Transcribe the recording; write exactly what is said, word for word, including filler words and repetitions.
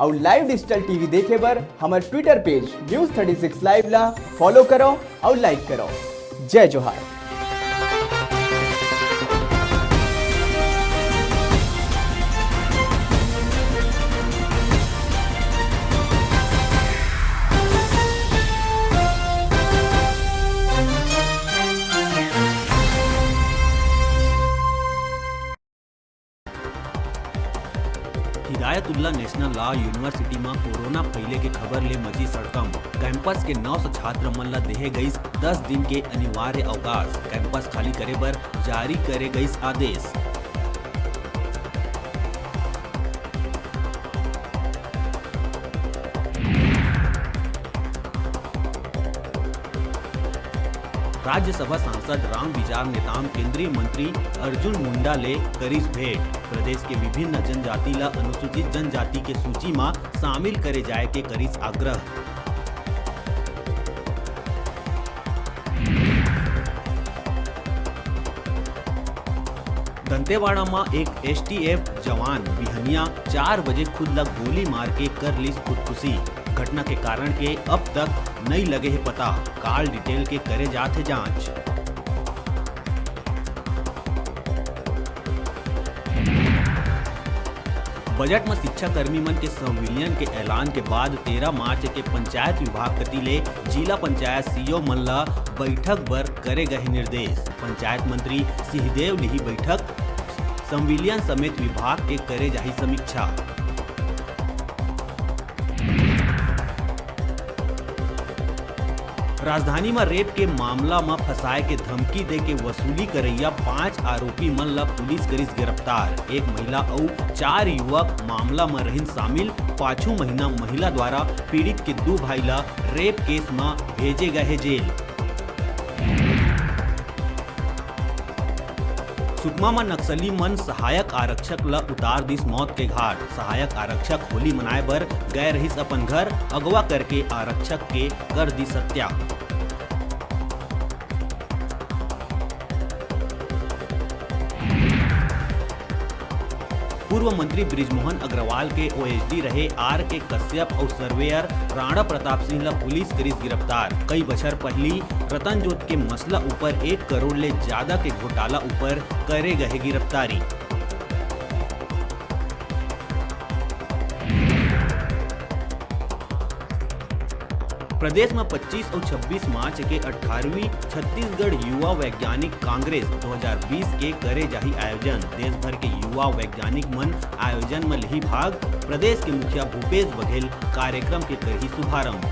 अउ live digital T V देखे बर हमर Twitter page News thirty six Live ला follow करो अउ like करो। जय जोहार। हिदायतुल्ला नेशनल लॉ यूनिवर्सिटी म कोरोना फैले के खबर ले मची सड़कम। कैंपस के नौ सौ छात्र मन ल देहे गईस दस दिन के अनिवार्य अवकाश। कैंपस खाली करे बर जारी करे गईस आदेश। राज्यसभा सांसद रामविचार नेताम केंद्रीय मंत्री अर्जुन मुंडा ले करिस भेंट। प्रदेश के विभिन्न जनजाति ल अनुसूचित जनजाति के सूची म शामिल करे जाय के करिस आग्रह। दंतेवाड़ा म एक S T F जवान बिहनिया चार बजे खुद ल गोली मार के कर लिस खुदकुशी। घटना के कारण के अब तक नइ लगे हे पता। Call detail के करे जात हे जांच। बजट म शिक्षाकर्मी मन के संविलियन के ऐलान के बाद तेरह मार्च के पंचायत विभाग कति ले जिला पंचायत C E O मन ल बैठक बर करे गए निर्देश। पंचायत मंत्री सिंहदेव लिही बैठक, संविलियन समेत विभाग के करे जाही समीक्षा। राजधानी म रेप के मामला म फंसाए के धमकी दे के वसूली करइया पांच आरोपी मन ल पुलिस करिस गिरफ्तार। एक महिला अउ चार युवक मामला म रहिन शामिल। पाछू महीना महिला द्वारा पीड़ित के दू भाई ल रेप केस म भेजे गए हे जेल। सुकमा म नक्सली मन सहायक आरक्षक ल उतार दिस मौत के घाट। सहायक आरक्षक होली मनाए बर गए रहिस अपन घर, अगवा करके आरक्षक के कर दिस हत्या। पूर्व मंत्री बृजमोहन अग्रवाल के O S D रहे आर के कश्यप अउ सर्वेयर राणा प्रताप सिंह ल पुलिस करिस गिरफ्तार। कई बछर पहिली रतनजोत के मसला ऊपर एक करोड़ ले ज्यादा के घोटाला ऊपर करे गए गिरफ्तारी। प्रदेश म पच्चीस अउ छब्बीस मार्च के अठारहवीं छत्तीसगढ़ युवा वैज्ञानिक कांग्रेस दो हज़ार बीस के करे जाही आयोजन। देश भर के युवा वैज्ञानिक मन आयोजन म लिही भाग। प्रदेश के मुखिया भूपेश बघेल कार्यक्रम के करही शुभारंभ।